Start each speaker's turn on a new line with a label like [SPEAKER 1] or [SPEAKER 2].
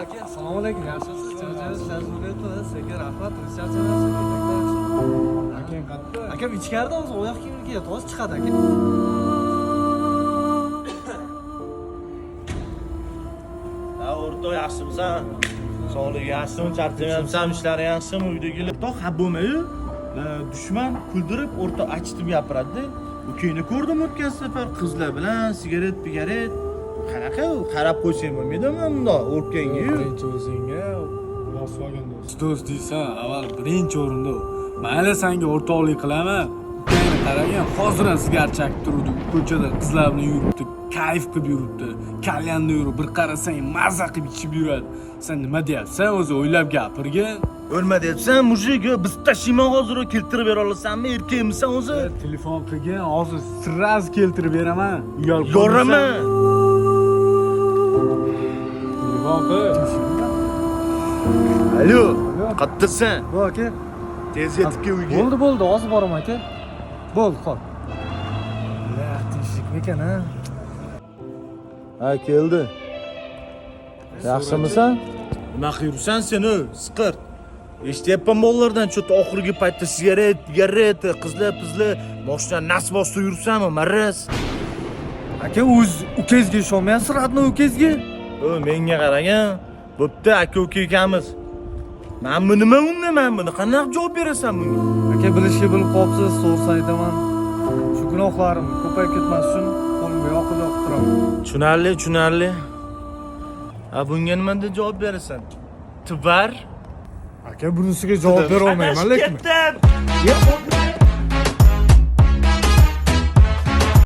[SPEAKER 1] Aka, assalomu alaykum. Yaxshimisiz? Charchamaysiz? Charchamayapsiz? Sizga rahmat. O'zi charchamayapsiz.
[SPEAKER 2] Akang qayerda?
[SPEAKER 1] Akam ichkarida hozir oyoq kiyimini kiyapti. Hozir chiqadi aka.
[SPEAKER 3] Ha, o'rtoq, yaxshimisan? Sog'lig'i yaxshimi? Charchamayapsan? Ishlari yaxshimi? Uydagilar? O'rtoq, xafa bo'lmayu. Dushman kuldirib, o'rtoq achitib gapiradi. Ukangni ko'rdim o'tgan safar qizlar bilan sigaret, pigaret. Qanaqa u? Qarab qo'ysang bo'lmaydimi bundoq o'pkangga?
[SPEAKER 2] Birinchi o'zingga bosib olgan do'st. Do'st deysan, avval birinchi o'rinda u. Mayli, senga o'rtoqlik qilaman. Ukangni qaragin, hozir ham sigaret chakib turuvdi. Ko'chada qizlar bilan yuribdi, kayf qilib yuribdi. Kalyanda yurib, bir qarasang maza qilib ichib yuradi. Sen nima deyapsan o'zi, o'ylab gapirgin.
[SPEAKER 3] O'lma deyapsan, мужик, biz tashiyman hozir, keltirib bera olasanmi? Erkakmisan o'zi?
[SPEAKER 2] Telefon qilgin, hozir сразу keltirib beraman. Uyalib
[SPEAKER 3] Yoraman.
[SPEAKER 2] Telefon qil.
[SPEAKER 3] Alo, qayerdasan?
[SPEAKER 1] Bu aka.
[SPEAKER 3] Tez yetib kel uyga.
[SPEAKER 1] Bo'ldi, bo'ldi, hozir boraman aka. Bo'ldi, xo'p. La, tinchlikmikan, ha?
[SPEAKER 3] Ha, keldi. Yaxshimisan? Nima qilib sen, u? Siqirt. Eshityapman bolalardan, чё-то oxirgi paytda sigaret, pigaret, qizlar, pizlar, moshinani nas bosib yuribsanmi, maraz?
[SPEAKER 1] Aka, o'z ukangizga ishonmayapsiz, родной ukangizga?
[SPEAKER 3] O, menga qaragin. Bo'pti, aka uka ekanmiz. Men bu nima unda, men buni qanaqa javob berasan bunga?
[SPEAKER 1] Aka, bilishga bilib qolibsiz, to'g'risini aytaman. Shu gunohlarim ko'payib ketmas uchun qo'limga yoqib yoqib turaman.
[SPEAKER 3] Tushunarli, tushunarli. Ha, bunga nima deb javob berasan? Tvar.
[SPEAKER 2] Aka, bunisiga javob bera olmayman lekin.
[SPEAKER 3] Ketdim.